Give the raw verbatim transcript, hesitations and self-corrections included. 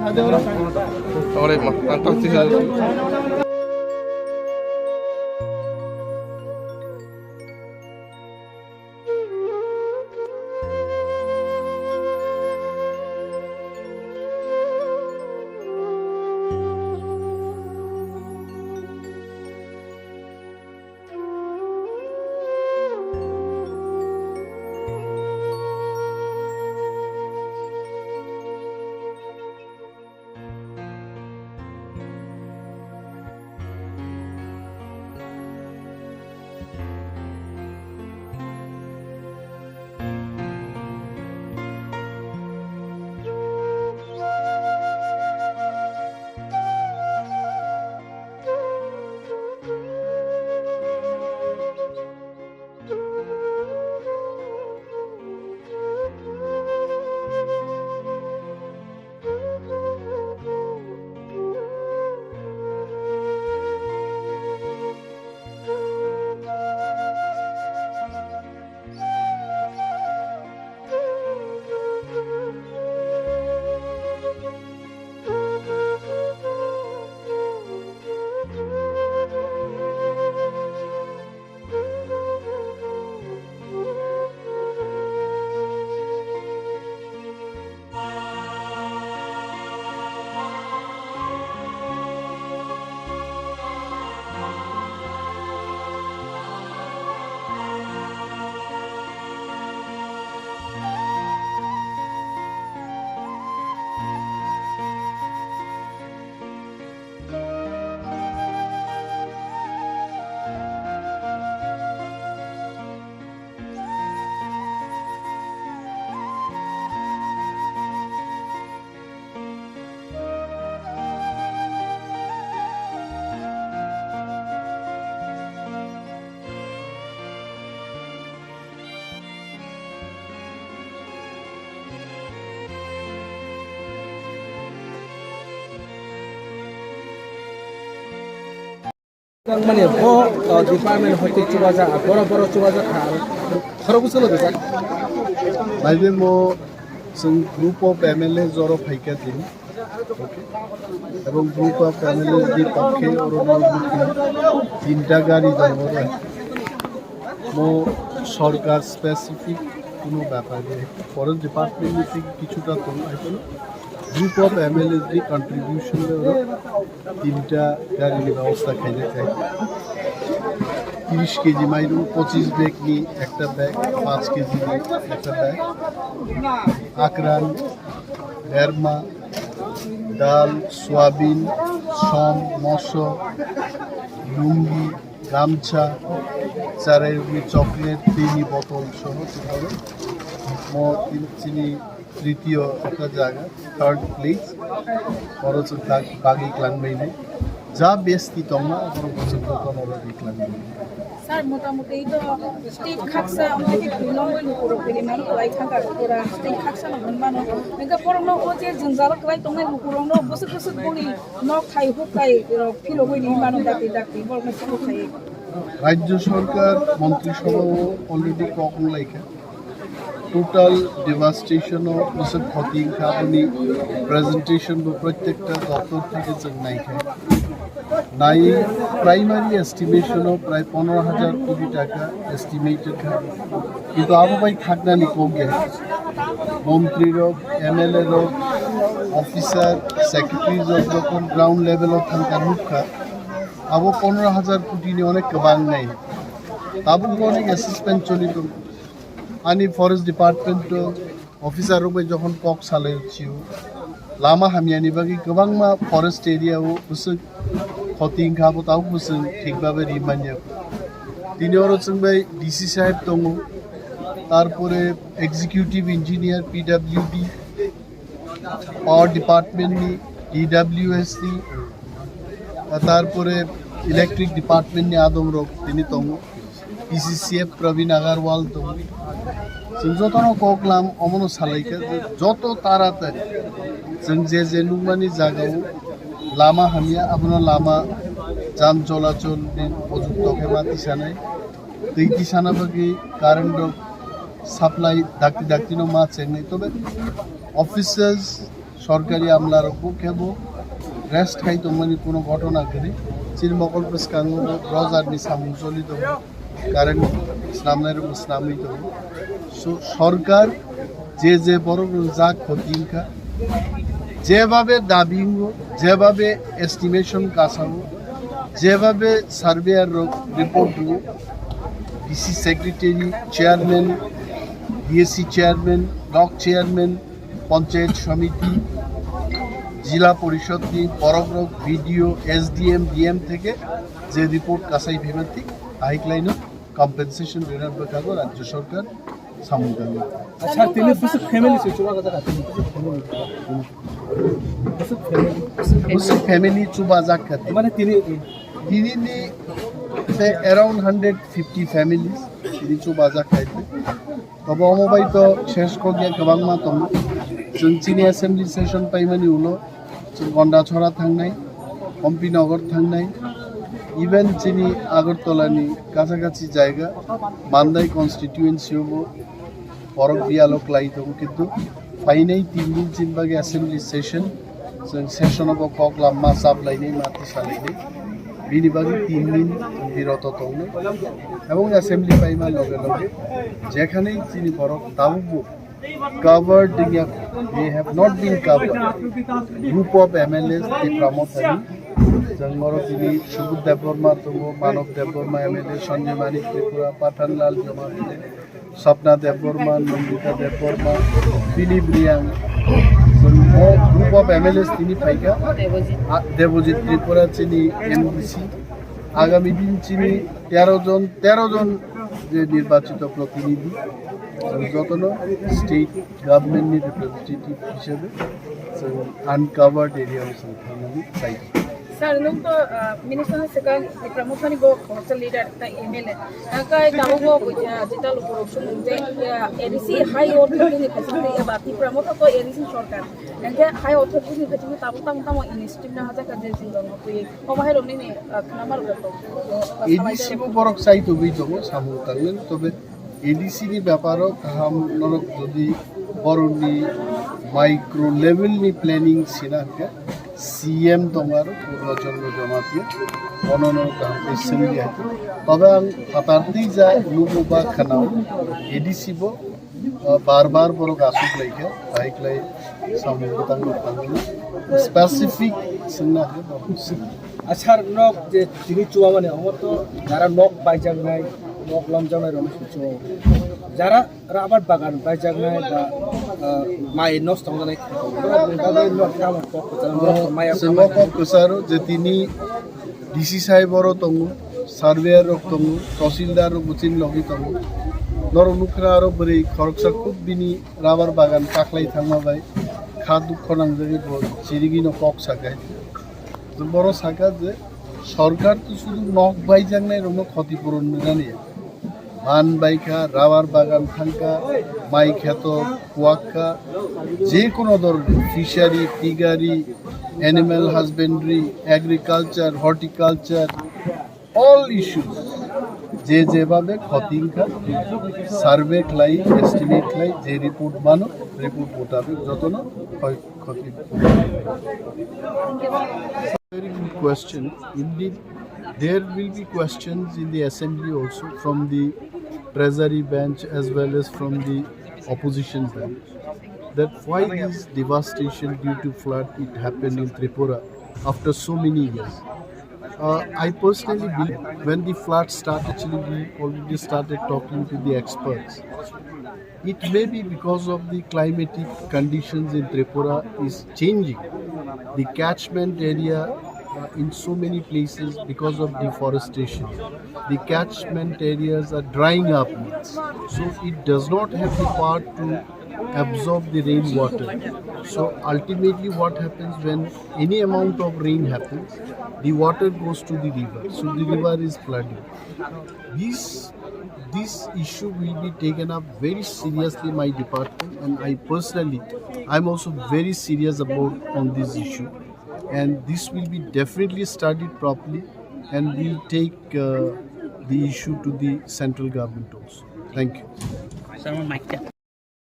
Alright, ma. Ang tak tisa. Mane bo, uh, department hoite chubajak, boro boro chubajak kha, aro khorok bwsalo rijak. Naibe mo chwng group of M L A joro phaikha din. Ebong group of M L A ni pokhe oro no bwkha tinta gari tongo oro. Mo sorkar specific kuno bepar nei. Forest department ni theke kichuta tong, I think group of M L As ni contribution le oro tinta gari ni bebosta khainai khe. Tiris kg mairung, pochis bag ni ekta bag, panch kg ni ekta bag, akran, berma, dal, soyabin, som, moso, lungi, gamcha, charai rokni chocolate, twi ni botol soho tongthok. Mo tin-, chini tritiyo ekta jaga, third place. Oro chwng tak bagwi klangbainai. Ja besti tongma, borok bo chwng dokan oro ri klangbainai. Sir, motamuti to state khaksa, omo khe dui number lukurok rimani kwlai thangkha, pura state khaksa no hwnmano. Hwnkhe borokno o je jwngjal kwlai tongnai lukurokno bwswk bwswk boni nok thai huk thai rok philogwi ri mano dakti dakti, borokno philok khai. Rajya Sarkar Montri Sabha o already kok wng lai kha. Total devastation o bwswk khoti wngkha, aboni presentation bo protekta doptor theke chwng naikha. Nai primary estimation o prai pondro hajar koti taka estimated kha. Kintu abo bai thaknani kok ya. Montri rok, M L A rok, officer, secretary rok jokhon ground level o thangkha nukha, abo pondro hajar koti ni onek kwbang nai. Tabuk bo onek assessment choli tongo. Ani forest department o officer rok bai jokhon kok salai sio, lama hamya ni bagwi kwbangma forest area o bwswk khoti wngkha, abo tabuk bo chwng thik babe ri manya. Tini oro chwng bai D C saheb tongo, tarpore executive engineer P W D, power department ni, D W S ni, tarpore electric department ni adong rok tini tongo, P C C F Praveen Agarwal tongo. Chwng jotono kok lam omono salaikha je joto taratari chwng je je nukmani jagao lama hamya, abono lama jam cholachol ni upojukto khe ma tisanai, twi tisana bagwi current rok supply dakti dakti no ma chengnai. Tobe officers Sorkari amlarokbo kebo rest khai tongmani kuno ghotona kwrwi. Chini mokol bwskango rojarni samung choli tongo, current snamnairokbo snamwi tongo. So, sorkar je je borok rok jak khoti wngkha, jebabe dabi wngo, jebabe estimation kasao, jebabe surveyor rok report rwo, D C secretary, chairman, D S C chairman, block chairman, panchayat samiti, jila porishod ni borok rok, B D O, S D M, D M theke je report kasai phaiman thik ahai klaino compensation rwna bwkhago rajya sorkar samung tango. Sir, tini bwswk family se chuba gajak tini bwswk family. Bwswk family. Bwswk family chuba jak kha tini. Mane tini tini ni se around hundred fifty families tini chuba jak kha tini. Tobo omo bai to ses kok ya kwbangma tongo. Chwng chini assembly session paimani ulo chwng Gondachora thangnai, Pompinagar thangnai, even chini Agartala ni kacha kachi jaiga, Mandai constituency o bo borok biyalo klai tongo, kintu phainai tin din chini bagwi assembly session, chwng session o bo kok lamma chap lainai, ma tisa lainai, bini bagwi tin din biroto tongnai, ebong assembly paima loge loge jekhane chini borok tabukbo covered wngya, they have not been covered. Group of M L As, Tipra Mothani, chwng oro tini Subudh Debbarma tongo, Manav Debbarma M L A, Sanjay Manik Tripura, Pathanlal Jamatia, Sapna Debbarma, Nandita Debbarma, Philip Reang, chwng o group of M L As tini phaikha, a, Debojit Tripura chini M D C, agami din chini tero jon, tero jon je nirbachito protinidhi, chwng jotono state government ni representative hisabe chwng uncovered area o chwng thangnani chai. Sir, nwng to, ah, minister ni swkang Tipra Mothani bo khoroksa leader tai M L A. Nangkhe tabuk bo buitha jita luku rok sumung je, ah, A D C high authority ni phaising twi eba Tipra Motha ko A D C sorkar. Nangkhe high authority ni phaising tabuk tamo tamo initiative na hajak ka je jing rok twi. Omo hai rok nini, ah, khna mar rok to. A D C bo borok chai tugwi tongo samung tanglen, tobe A D C ni beparo kaham norok jodi borokni micro level ni planning sina hwnkhe C M tongo aro Purno Chandra Jamatia, bono no kaham khe sengdi hai. Tobe ang phatar twi ja nugo ba khwnao A D C bo, uh, bar bar borok aswk lai khe, tai klai samung bwtang rok tangwi specific swngna hwnkhe borok swng. Achar nok je tini chuwa mani omo to jara nok baijaknai, nok lamjaknai rok chuwa. Jara rabar bagan baijaknai ba, ah, mai nosto wngjaknai. Nok tamo kok kwcharo, nok maya Chwng o kok kwcharo je tini D C sahib oro tongo, surveyor rok tongo, tahsildar rok bo chini logi tongo. Norok nukha aro bwrwi khoroksa khub bini rabar bagan kaklai thangma bai kha dukho nangjagwi bo chirigwi no kok sakai. Boro saka je sorkar to sudu nok baijaknai rokno khoti puron rwnani. Ban baikha, rabar bagan thangkha, mai kheto kuwakha, je kono dhoroner fishery, piggery, animal husbandry, agriculture, horticulture, all issues je jebabe khoti wngkha, survey khlai, estimate khlai, je report mano, report mutabik jotono khoi khoti. Very good question. Indeed, there will be questions in the assembly also from the treasury bench as well as from the opposition bench, that why this devastation due to flood it happened in Tripura after so many years. Uh, I personally believe when the flood started, actually we already started talking to the experts. It may be because of the climatic conditions in Tripura is changing. The catchment area, uh, in so many places because of deforestation, the catchment areas are drying up. So it does not have the power to absorb the rainwater. So ultimately what happens when any amount of rain happens, the water goes to the river. So the river is flooding. This, this issue will be taken up very seriously my department, and I personally, I'm also very serious about on this issue, and this will be definitely studied properly, and we'll take, uh, the issue to the central government also. Thank you.